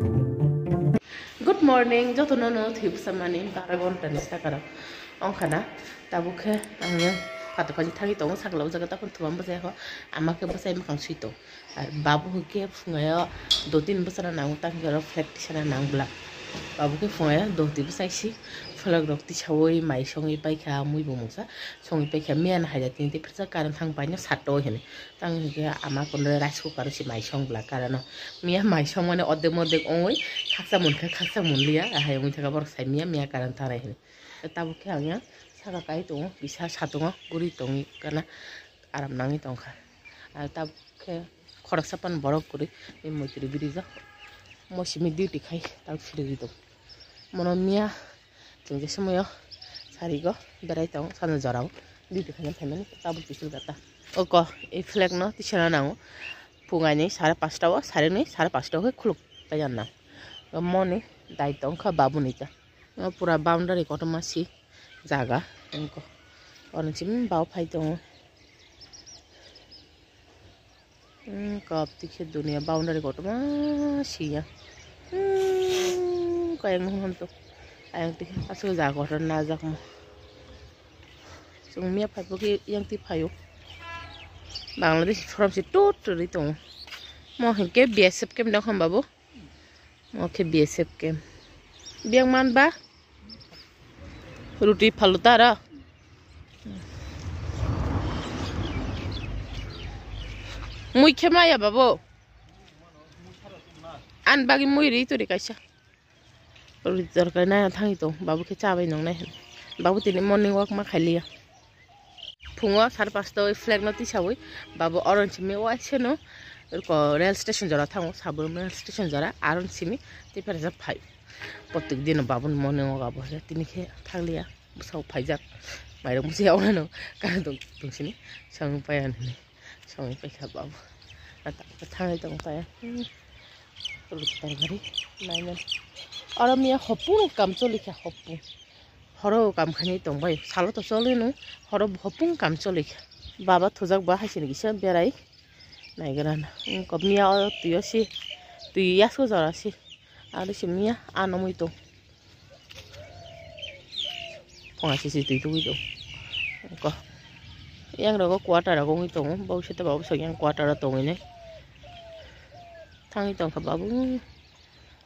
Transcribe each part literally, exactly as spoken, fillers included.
Good morning, joto no no thwi bwsa mani bara gonta ni saka rok. Ongkha na, tabuk khe ang yang kato kaji thangwi tongo, sakla o jaga tamo thwma bwsa yakho, ama khe bwsai mwkhang sui tong. Ar babu hwnkhe phungayo dotini bwsana nango, tang khe oro flag tisana nang bwla. Babu khe phungayo doti bwsai si phalak rok tisawi mai songwi paikha, mui bo mungsa songwi paikha, miya na haida tini tei phirsa karan thang paino sato hinwi. Tang hwnkhe ama kono rice cooker o se mai song bwla karano. Miya mai song mani ordek mordek ongwi khaksa munkha khaksa munliya, ahai wngwi thangkha borok sai miya miya karan thanai hinwi. Tabuk khe ang yang saka kai tongo, bisa satungo guri tongwi kana aram nangwi tongkha. Ar tabuk khe khoroksa pan borok kwrwi tei moitri bwrwijak mo simi duty khai tabuk phirigwi tong. Mono miya chwng je somoyo sarigo berai tong sana jorao duty khaina phaimani tabuk kisil gata. Oko ei flag no tisana nango phungaini sare pasta o, sare ni sare pasta o khe khuluk paijak nang. Moni dai tongkha babuni ta. O pura boundary kotorma si jaga wngkha. Oro chini bao phai tongo. Wngkha tei khe dunia boundary kotorma siya. Wngkha ayang nukha to. Ayang tei khe aswk jaga kotor najakma. Chwng miya phai pokhe yang twi phaio. Bangladesh from se tut twi tongo. Mo hinkhe B S F camp dok hamba bo. Mo khe B S F camp. Biyang man ba? Ruti phalu tara. Mui khe maya babo. An bagi mui ri turi kaisa. Roti torkari naina thangwi tong, babu khe cha bai nongnai hwn. Babu tini morning walk ma khailiya. Phungo sar pasta o flag no tisawi babu oron simi waiseno ko rail station jora thango, Sabrum rail station jora aron simi tei phai phai. Protek dino babu ni morning walk abo tini khe thanglia bwsao phaijak mairok bwsai yaui no kana tong sini song paiya nini. Songwi paikha babu. Ata thangwi tong paya. Hmm. Ruktar gari. Naina. Oro miya hopung kam choli kha hopung. Horo kam khani tong bai. Salo to choli no. Horo hopung kam choli kha. Baba thujak ba hai sini kisa berai. Naigra na. Wngkha miya oro tuyo si. Twi yasko jora si. Aro si miya ano mui tong. Phunga sisi twi tugwi tong. Ko. Yang rogo quarter rogo wngwi tongo. Bo se to babu sok yang quarter o tongwi nai. Thangwi tongkha babu.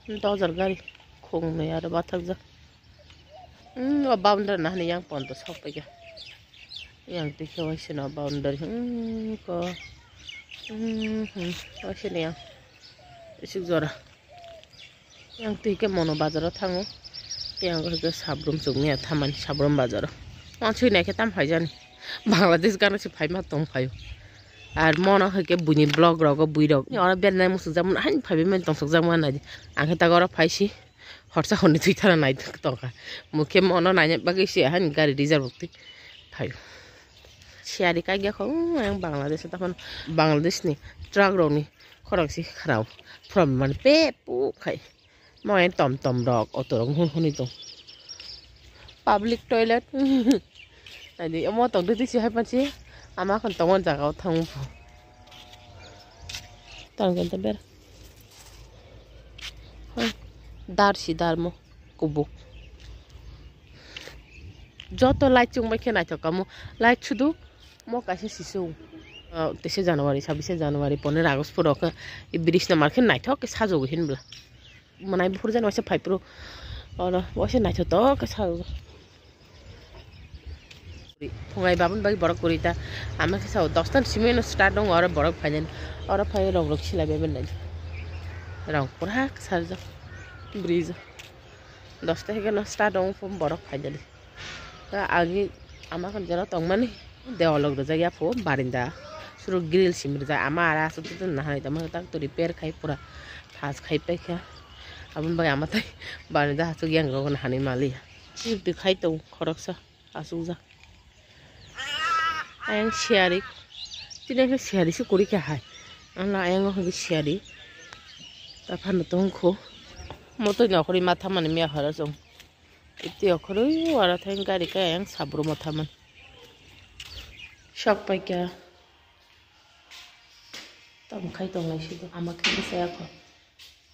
Dojar gari. Khungnwi aro bathakjak. Hmm, o boundary nahani yang ponto sok paikha. Yang twi khe waisano boundary. Hmm, ko. Hmm, hmm. Waisano yang. Isuk jora. Yang twi khe mono bazaro thango. Yang hwnkhe Sabrum chukni thamani Sabrum bazaro. Wansui naikhe tam phaijani. Bangladesh gana se phaima tong phaio. Ar mono hwnkhe buini vlog rogo buirok. Oro bernai muchukjak mano hain phaibai mani tongsokjak mano naidi. Ang khe tago oro phaisi. Horsa horni twi thana nai tongkha. Mukhe mono naina bagwi se hain gari reserve rok twi phaio. Siyari kaiya kho, hmm, ang Bangladesh o taphano Bangladesh ni truck rok ni khorang si kharao. From mani pe pu khai. Mo en tom tom rok, auto rok hun huni tong. Public toilet. Naidi omo tong didi si hai pansi. Ama khon tongo jaga o thang phu. Tang jan ta ber. Dar si dar mo kubuk. Joto light chungbai khe naithok kamo. Light sudu mo kaisa sisung. Ah, teise January, sabise January, pondro August phuru khe bridge no mar khe naithok khe sajugo hinbla. Mwnai buphuru jani waisa phai phuru. Oro waisa naithotok khe sajugo. Phungai babun bai borok kwrwi ta. Ama khe sao dosta ni simi no start wngo oro borok phainani. Oro phai rong rok silai bai mannai. Rong pura kwchajak. Bridge. Dosta hwnkhe no start wngo phuru borok phainani. Agi ama khe jora tongmani dewal rok rijak ya phu barinda. Suru grill simi rijak ama ara aswk twi twi nahai tongma tak to repair khai pura phas khai paikha. Aboni bagwi ama tai barinda aswk yang rok nahani maliya. Twi khai tong khoroksa. Asukjak. Ayang siyari. Tini ayang siyari se kuri kha hai. Ang ayang o hwnwi siyari. Ta phano tongkho. Motoi nokhorwi matha mani miya horo chwng. Iti okhorwi wara thai gari khe ayang sabrum o thaman. Sok paikha. Tamo khai tonglai si do. Ama khe bwsai akho.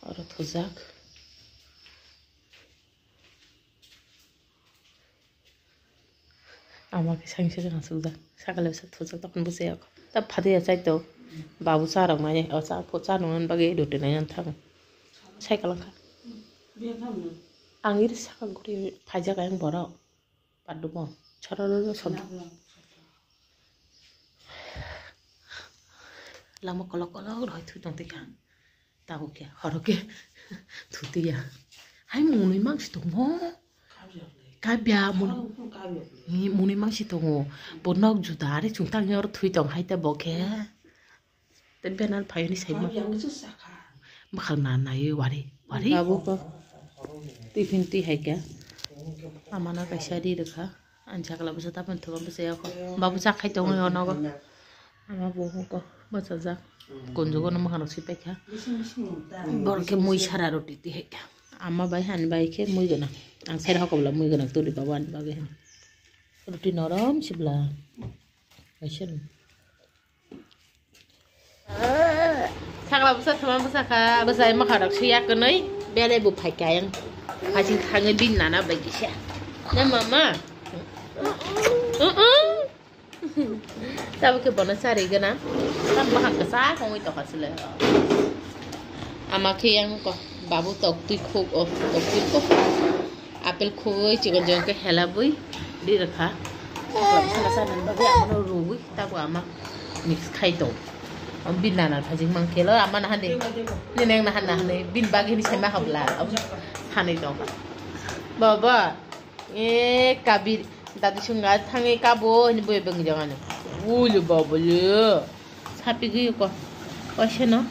Oro thujak. Ama khe sangse gana sukjak. Sakale bwsa thujak tokon bwsayok. Ta phadiya chaito. Babu cha rok nai. O cha pho cha nungna bagwi roti nai nang thango. Cycle wngkha. Ang iri saka guri phaijak ayang borok. Padum o. Chorororo sodo. Lama kolok kolok roi thui tong twi kha. Tabuk khe horo khe thutiya. Hai mwnwi mangsi tongo. Kabya mun-, ni mwnwi mangsi tongo. Bo nok juda ari chwng tangni oro thui tong hai ta bo khe. Te benar phayoni saima. Bwkhak na naiwi wari wari. Babu ko tiffin twi hai khe. Amana kaisa ri rwkha. Ani sakla bwsa tabuk thuma bwsa yokho. Babu cha khai tongo nogo. Ama bo ko bwsajak. Kunjugo no mwkhang rok sui paikha. Borok khe mui sara roti twi hai kha. Ama bai hani bai khe mui gwnang. Ang sera hokobla mui gwnang turi babu ani bagwi. Roti norom sibla. Kaisa. Sakla bwsa thuma bwsa kha, bwsai mwkha rok sui ya kwnwi, belai bo phai kha yang. Haching thangwi bini nana bai kisa. Ne mama? Uh-uh. Tabuk khe bono charwi gana. Tam bahak kwchak wngwi tongkha chwle. Ama khe yang ko babu tok twi khuk o, tok twi khuk. Apple khugwi chikon chikon khe helabwi ri rwkha. Sakla bwsano chanani bagwi abono rwgwi tabuk ama mix khai tong. Bini nana phajik mang khelo ama nahani. Nini ang nahan nahani bini bagwi hini saima habla. Hanwi tong. Baba, e kabir dadi sunga thangwi kabo hini bui beng jangani. Ulu baba le. Sapigwi ko. Kaisa no.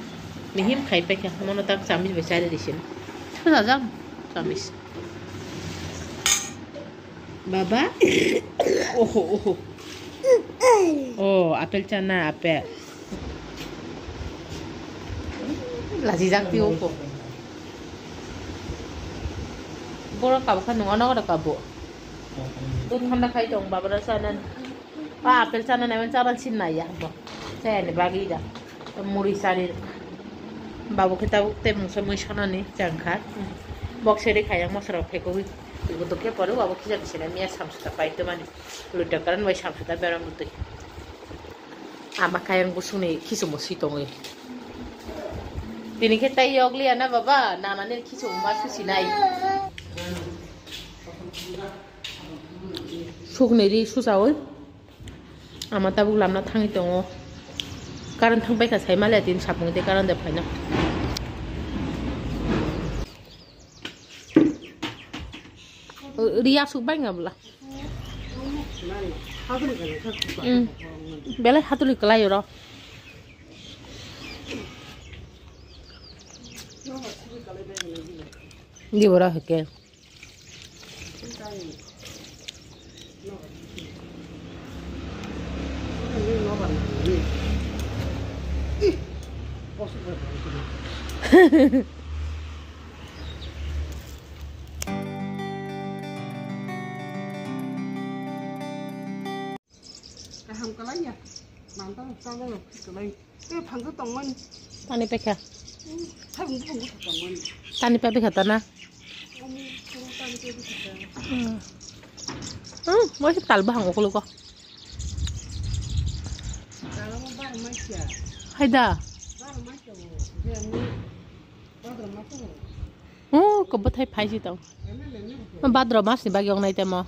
Mihim khai paikha. Mono tak chamis bai chari disin. Thujajak chamis. Baba. Oho, oho. Oh, apple chana, apple. Lajijak tio ko. Borok kabo kha nung ono oro kabo. Dud thanda khai tong baba rok chana. Ba apple chana nai man chana sin nai ya bo. Chayani bagwi da. Muri sari. Babu khe tabuk tei mungsa mui sanani chang kha. Bok seri khai yang mosra phekogwi. Ibu to khe pore abo kisa kisa miya samsa ta pai to mani. Luta karan bai samsa ta beram luti. Ama kayang busuni khichimo si tongwi. Tini khe tai yokliya na baba, nanani khichimo ma susi nai. Sukni ri susawi. Ama tabuk lamna thangwi tongo. Karan thang paikha sai maliya tin sapung de karan de phaina. Ri asuk bai nga bwla. Mm. Belai hatuli kwlai oro. Di bora hake. Kaham kalai ya. Mantang sago kalai. Eh, phangsa tongmani. Tani pekha. Hmm, hai bung bung tongmani. Tani pe pekha tana. Omo, omo tani pe pekha. Hmm. Hmm, mo se tal bahang okolo ko. Tal mo bar mai sia. Haida. Bar mai sia mo. Je ni. Bar mai sia mo. Oh, ko bwthai phai si tong. Ma bhadra mas ni bagwi wngnai temo.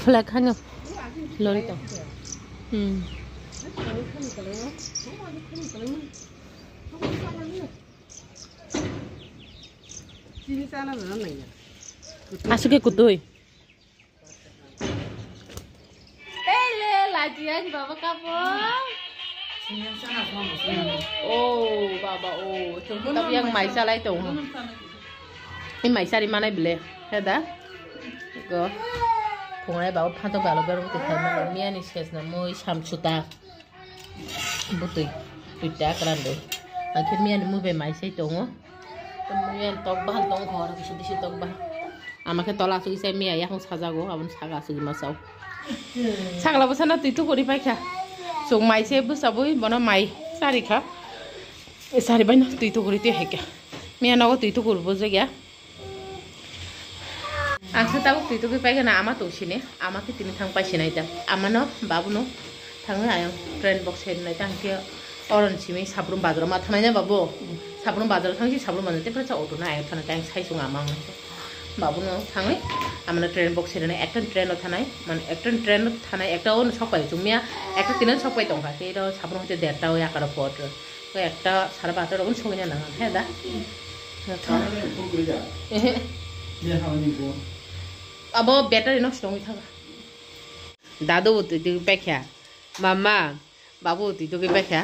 Phlak khano. Lori tong. Hmm. Aswk khe kutui. Ele, lajian baba kapo. Oh, baba, oh. Chwng kitab yang mai salai tong. Ini mai sari manai bele. Heda. Go. Phungai baba phantok balo berong tikhai mano. Miani sesna moi samsuta. Butui, tuita kwrandwi. Angkhe miyani mui bai mai sai tongo. Miyani tok bahan tong khor, kisa bisi tok bahan. Ama khe tola asuk isai miya yakung sajago, aboni saka asuk ima sao. Sakla bwsano twi tukuri paikha. Chwng mai se bwsabwi bono mai sarikha. Sari baino twi tukuri twi haikha. Miya nogo twi tukur bujak ya. Ang sa tabuk twi tugwi paigana ama tong sini. Ama khe tini thang pai sinai ta. Amano babuno thangwi ayang train box seri nai ta hwnkhe oron simi Sabrum bazar ma thanai na babu. Sabrum bazar thang si Sabrum bazar te phra sa auto na ayang thana ta ayang sai sung ama ang. Babuno thangwi amano train box seri nai ekta train o thanai man ekta train o thanai ekta o sok pai chungmiya ekta tini sok pai tongkha te ro Sabrum te derta o yakaro pot. Ko ekta sara bata rogon sogina nang he da. Ehe. Abo battery nosto wngwi thago. Dadu bo twi twi paikha. Mama, babu bo twi twi paikha.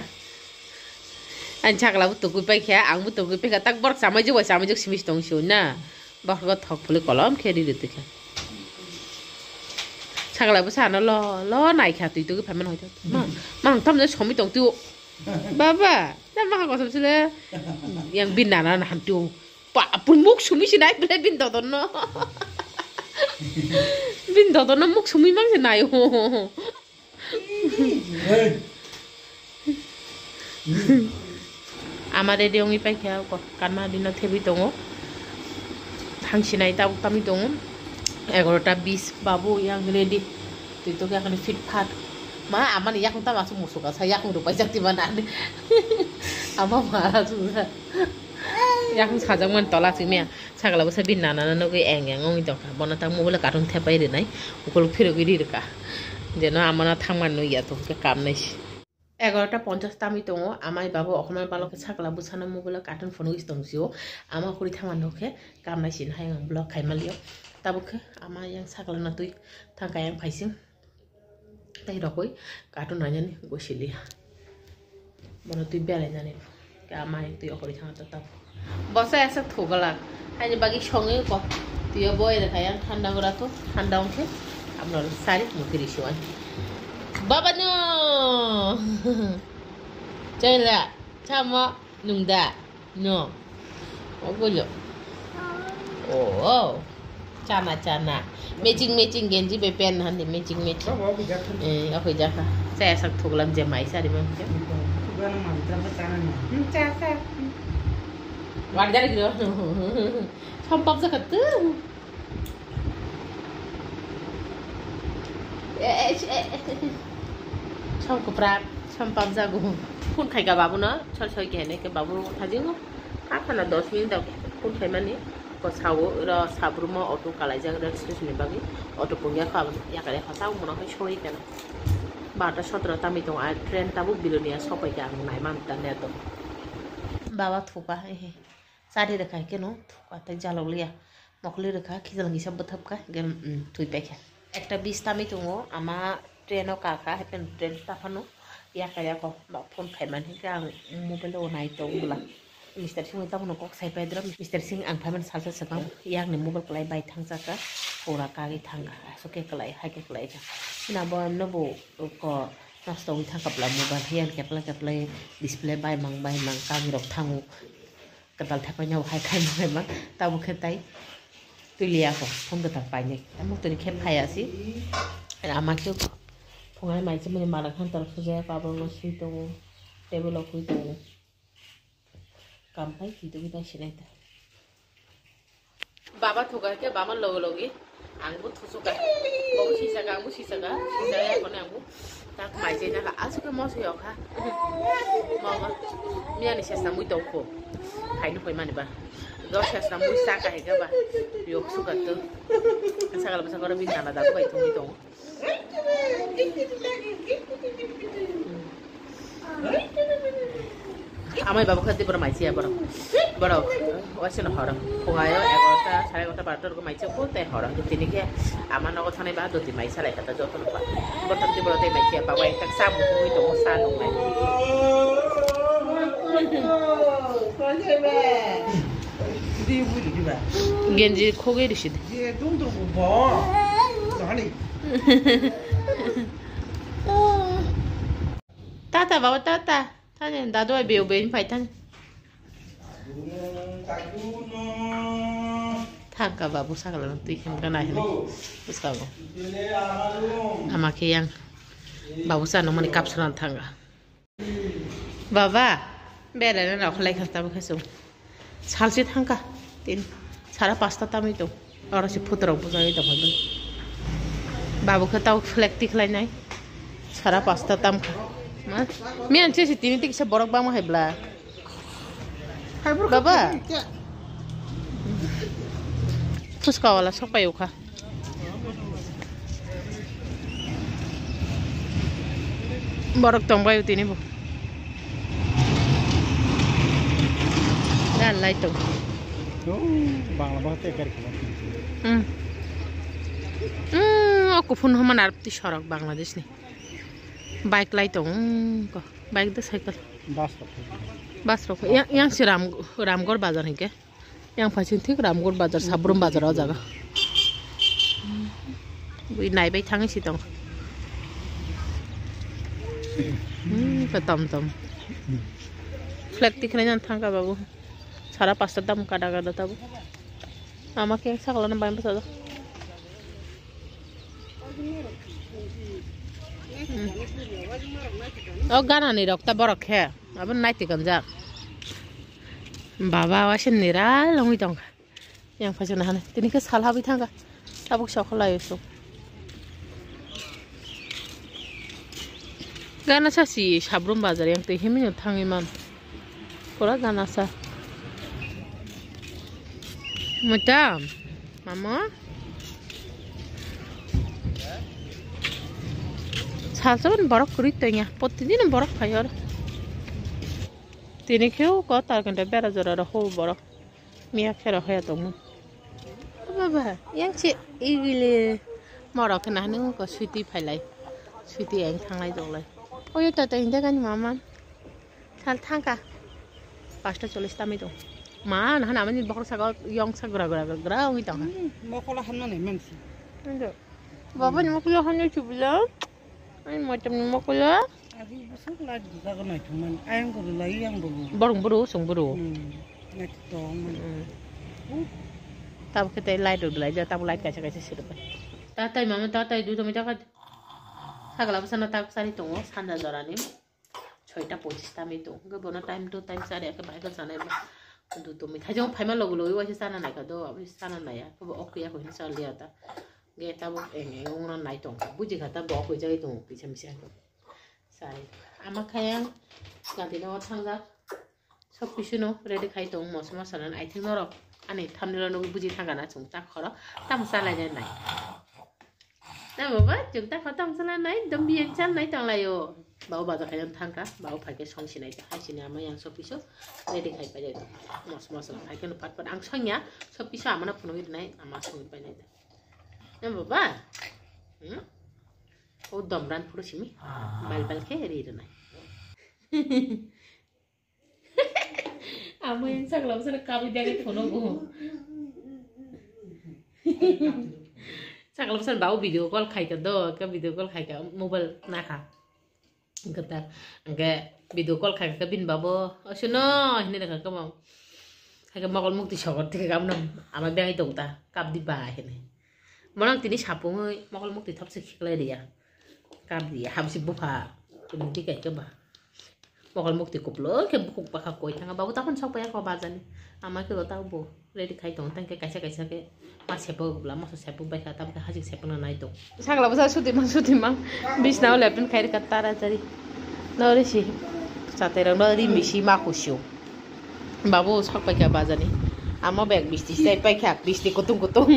Ani sakla bo twi paikha, ang bo twi paikha. Tak borok chamai jok bai chamai jok simi tong sio na. Borok thok phuli kolom khe ri ri twi kha. Sakla bo sana lo lo nai kha twi twi phaimani hoito. Ma, ma ang tamjani somi tong twi. Baba, na maha kosam sile. Yang bin nana na hamtu. Pa, pun muk sumi si nai bile bin dodon no. Bin dodon no muk sumi mang si nai ho. Ama ready wngwi paikha ko kanma dino thebwi tongo. Thang sinai tabuk tamwi tongo. Egarota bis babu yang ready. Twi tokya kani fit fat. Ma amani yakung tama su musuka sa yakung rupai jakti mana ani. Ama mara su. Yakung sajak man tola simi ya. Sakla bwsa bini nana no nugwi eng eng wngwi tongkha. Bono tak mobile o cartoon thepai rwnai. Ukuluk phirogwi ri rwkha. Jeno amano thangmani nukya tongkhe kamnai se. Egarota ponchas tamwi tongo. Amai babo okhormani balok khe sakla bwsano mobile o cartoon phunugwi tong sio. Ama khuri thangmani nukhe kamnai sini hai ang vlog khai manlio. Tabuk khe ama yang sakla no twi thangka yang phaising. Tei rokoi cartoon nainani gosiliya. Bono twi belainani khe ama yang twi okhorwi thangkha tabo. Bosa asa thugalak. Haini bagwi songwi ko. Twiyo boi rwkha yang thanda gora to. Thanda wngkhe amrok sari mukiri siwan. Baba no. Chaila. Chamo. Nungda. No. Ogulo. Oh. Chana chana. Matching matching genji bai pen handi matching matching. Eh, oke jaka. Saya sak thuglam je mai sari bang. Gana mantra ba chana ni. Hmm, cha sa. Wardar giro. Sampap sa katu. Som kwprak, som pabjago. Phone khaika babuno, soi soi khe hinwi khe babu thajingo. Kaphano dos minute rok phone khaimani. Ko sao, ro Sabrumo auto kalaijak rail station ni bagwi. Auto pungya kha, yakari kha, tamo mona hai soi kena. Barta sotro tamwi tongo, a train tabuk Bilonia sopai khe ang nai man ta net o. Baba thupa, hehe. Chari rwkha khe no thuka tei jalok liya. Mokoli rwkha khijalangisa bwthapkha hwnkhe, mm, thwi paikha. Ekta bis tamwi tongo, ama train o kakha, haikhe train taphano yakha yakho ba phone khaimani hwnkhe ang mobile o nai tongo bwla. Mister Singh bai tabono kok sai paidra, Mister Singh ang phaimani salsa swkang yakni mobile kwlai bai thangjakha, pura kagwi thangkha, aswk khe kwlai, haikhe kwlai kha. Chini abo emno bo ko nosto wngwi thangkha bwla mobile, yang keplai keplai display baimang baimang kagwi rok thango. Kwtal thepai no hai khai no hai ma tabuk khe tai twi liya kho phone kwtal painai tamo tini khe phai asi ama khe phungai mai chimani mala khan tal khujaya kabang no swi tongo table o kwi tongo kam pai twi twi bai sinai ta. Baba thuka khe bama logi logi. Ang bo thusuka. Bo bo sisaka, ang bo sisaka. Sisaka ya kone ang bo. Tak mai jai naka. Asuk ke mo sui okha. Mama. Miya ni sesna mui tong ko. Hai no koi mani ba. Do sesna mui saka he ga ba. Yok suka tu. Sakal basa koro bin nana da ko bai tong tong. Amai babu khe tei borok mai siya borok. Borok waisa no horo. Phungayo egarota, sare egarota, barota rok mai siya ko tei horo. Tini khe ama nogo thanai ba doti mai salai kha ta joto no pa. Borok tei borok tei mai siya baba ekta sa bu tongo sa nung nai. Genji khogwi risi de. Tata baba tata. Tani dadu ai beu beu pai tani. Thangka babu sakala twi khem kana hini. Buskago. Ama khe yang. Babu sa no mani kapsana thanga. Baba, bere na rok lai khasta bu khasu. Salsi thangkha, tin, sara pasta tamwi tong. Oro se photo rok bujagwi tongkha bini. Babu khe tau flag tikhlainai. Sara pasta tamkha. Ma, miyan se se tini tikisa borok bangma hai bla. Baba. Phuska wala sok pai ukha. Borok tongbai tini bo. Gal lai tong. Oh, Bangla bahasa ekar kena. Hmm. Hmm, aku pun homa narap ti sorok Bangladesh ni. Bike lai tong, hmm, ko. Bike de cycle. Bus rok. Bus rok. Yang, yang si Ram, Ramgor bazar hingke. Yang phaising thik Ramgor bazar, Sabrum bazar o jaga. Bui naibai thangwi si tong. Hmm, ka tom tom. Flag tikhlai nang thangka babu. Sara pasta dam kada kada tabu. Ama khe sakla na bai basa. Hmm. O gana ni rok ta borok khe. Abo nai tikam jak. Baba, waisa nira longwi tongkha. Yang phaisana hane. Tini khe sal habwi thangkha. Tabuk sokholai usuk. Gana sa si Sabrum bazar yang twi himino thangwi man. Pura gana sa. Mutam. Mama. Sal saban borok kwrwi tongya. Protidin borok phai oro. Tini khe o ko tar kanta bera jora rok ho borok. Miya khe rok hoya tongmani. O baba, yang se igile morok khe nahani wngkha sweety phailai. Sweety ang thanglai jonglai. Oyo tata inda gani mama. Sal thangkha. Pasta chollish tamwi tong. Ma, nahani amani bokhorok saka yong sak gra gra gra gra wngwi tongkha. Hmm, mokolo hamna nai mansi. Nangkhe. Baba ni mokolo hamna chubila. Ani motom ni mokolo. Agi busuk light bujago naithok man. Ayang buru lai yang buru. Borong buru, song buru. Hmm. Naithok tong man. Hmm. Tabuk khe tei light rok belai ja, tabuk light kaisa kaisa sirok bai. Tatai mama, tatai dui tomai taka. Sagla bwsano tak sari tongo, sanja jorani. Soita pochis tamwi tong. Hwnkhe bono time to time sari akhe bahai khe sanai ba. Dui tomai thaijong phaima logi logi waisa sana naikha do, abo sana naiya. Khe bo ok ya ko hin sal liya ta. Ge tabuk eng eng ongna nai tongkha. Buji kha ta bo ok jai tongo kisa misa. Sai. Ama khayang gati no thangjak. Sok pisino ready khai tong moso moso nan. I think norok ani thumbnail o nugwi buji thangkha na chwng ta khoro. Tamo salai nai nai. Na baba, chwng ta khoro tamo salai nai. Dom biyan chal nai tong lai o. Bau baja khai thangkha. Bau phaikhe song sinai ta. Hai sini ama yang sok piso ready khai pai jai. Moso moso nan. Hai khe no pat pat ang songya. Sok piso ama no phunugwi nai. Ama songwi pai nai ta. Na baba? Hmm? O dom ran phuru simi. Bal bal khe ri rwnai. Amo yang sakla bwsano kabwi dagwi phono bo. Sakla bwsano babo video call khaika do, ka video call khaika mobile nakha. Gata, angke video call khaika bin babo, "Osuno," hinwi nakha kamo. Khaika mokol mukti sogor thik kamo ama biyang tong ta, kap di ba hinwi. Monang tini sapungwi mokol mukti thopse khiklai riya. Kap di, habsi bupha, tini tikai ke ba. Mokol mukti kuplo khe bukhuk bwkha koi thanga, babu tamo sok paiya kho bajani. Ama khe gota bo ready khai tong, tang khe kaisa kaisa khe ma sepo bla, moso sepo bai kha, tamo khe hajik sepo na nai tong. Sakla bwsa sutimang, sutimang. Bisna o lepin khai rwkha taratari. No risi. Chatai rok no ri misi ma khusio. Babu sok pai kha bajani. Ama bag bisti sai pai kha, bisti kutung kutung.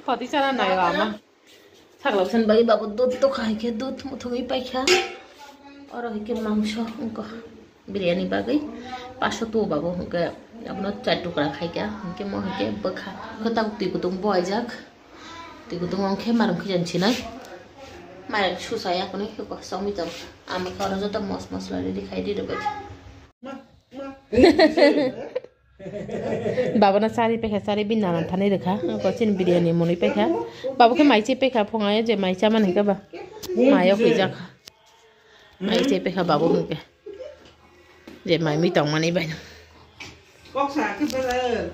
Pati sana nayo ama. Sakla bwsani bagwi babo dud tokha hai khe dud muthungwi paikha. Oro hai khe mangso wngkha biryani bagwi. Paso tuo babo hwnkhe abono char tukra khaikha, hwnkhe mo hai khe bwkha. Kwtal twi kutung bo aijak. Twi kutung wngkhe marum khijan sinai. Mairang susa yakunwi khe kosongwi tong. Ama khe oro joto mos mosla ready khai di rwbaikha. Baba na chari pekha, chari bini nanan thani rwkha. Ko chini biryani mwnwi pekha. Baba khe mai che pekha, phunga je mai chamani khe ba. Mayo kwijak. Mai che pekha babu hwnkhe. Je mai mi tongmani bai. Kok sa khe bele.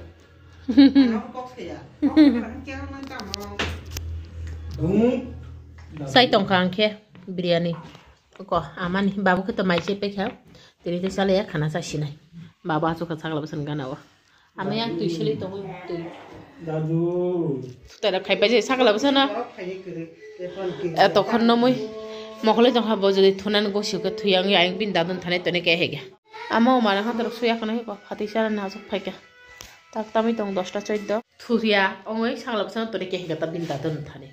Ano kok sa ya. Kok sa khe ano tamo. Sai tongkha ang khe biryani. Ko amani babu khe to mai che pekha. Tini te chale ya khana sa sinai. Babu achu kha chakla bwsani gana o. Ama yang twi sili tongwi twi. Dadu. Tera khai pai je sakla bwsano. Eto khon nomwi. Mokholwi tongkha bo jodi thunan gosio khe thuyang yang bin dadun thane tone ke hege. Ama o mara khan torok suya khana hiko phatwi chara na asok phaikha. Tak tamwi tong dosta chordo. Thuya ongwi sakla bwsano tone ke hege ta bin dadun thane.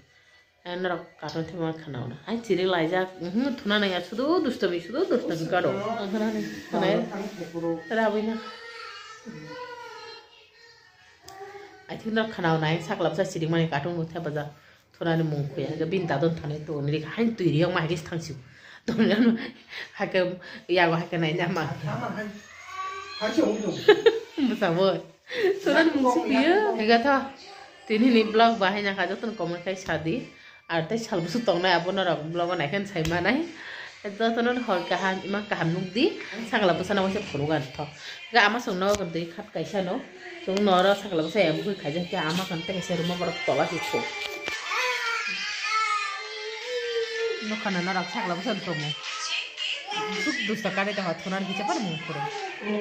Ang norok cartoon thwima khanauna. Ai chiri laijak. Mhm, thuna nang ya sudu dustami, sudu dustami karo. Ang khana ni, khana ya. Rabui na. Ai thik norok khanauna, ai sakla bwsa chiri mani cartoon bo thepajak. Thuna ni mung khuya, hake bin dadon thani to ni rik hain twi riyang ma hake thangsi. To ni ano hake yago hake nai na ma. Bwsa bo. Suran mungsi piyo. Ega tha. Tini ni vlog bahai na kha joto comment khai sadi. Ar tei sal busu tongnai abo norok vlog o naikhe sai manai. Joto no hor kaham ima kaham nukdi. Sakla bwsano waisa phuru gan tho. Ga ama song no gam tei khat kaisa no. Song noro sakla bwsa ya bukui khaijak khe ama kan tei kaisa room o borok tola se kho. Nokha na norok sakla bwsa tongo. Duk dusta kare ta thona ni kisa par mung phuru.